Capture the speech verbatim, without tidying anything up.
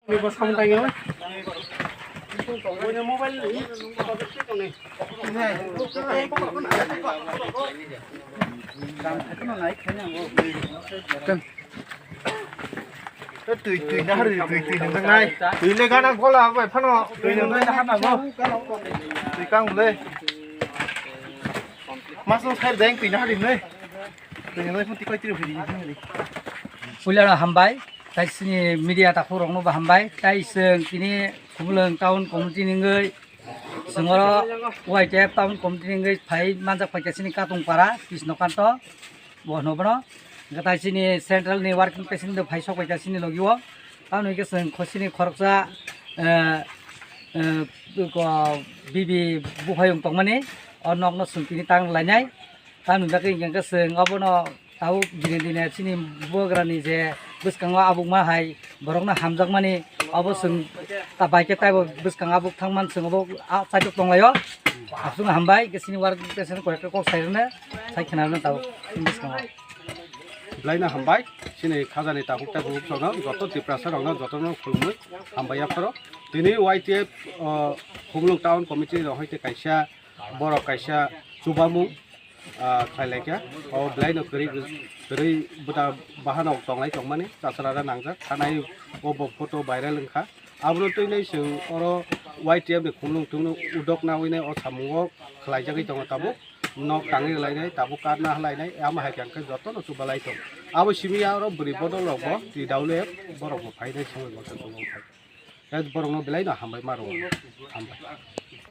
Twi, twi na hari, twi, twi nang nai. Twi le gana gola bai phano. Twi nang nai na hana go. Twi kang le. Mas no sai deng twi na hari ne. Twi nang nai phun tikoi tiri phiri. Puila hambai. Tai sini media takhurokno bo hambai. Tai chwng tini Khumulwng Town Committee ni wngwi, chwng oro Y T F Town Committee ni wngwi phai manjak phaikha chini Katungpara, Krishnakanto, bo hwno bono. Hwnkhe tai chini central ni working president phai sok phaikha chini logi o. Tamoni hwnkhe chwng kho-, chini khoroksa, eh, eh, ko, bibi buphayung tongmani, o nokno chwng tini tang lainai. Tamoni bagwi hwnkhe chwng obono tabuk dine dine chini bubagrani je bwskango abukma hai borokno hamjakmani, obo chwng ta bai khe taibo bwskango abuk thangman chwng obo a chaitok tonglaio. Aswk hambai khe chini work president koi khe kok sai rwna sai khna rwna tabuk chini bwskango. Belai no hambai chini khajani tabuk tabuk rokno joto Tiprasa rokno jotono khulumui hambai yapharo. Tini Y T F, o, Khumulwng Town Committee rok hai khe kaisa borok kaisa chubamung ah, khlai laikha. O belai no kwrwi, kwrwi bwta bahanok tonglai tongmani, chasarara nangjak. Thanai o bo photo viral wngkha. Abono twi nai chwng oro Y T F ni khumlung tungno udok nawi nai o samungo khlaijagwi tongo tabuk. Nok tangwi lainai, tabuk karna halainai, ama hai khe jotono chubalai tongo. Abo simi ya oro bwrwi bodol rok bo, T W F borok bo phainai simi bo. Tei borokno belai no hambai ma rwo. Hambai.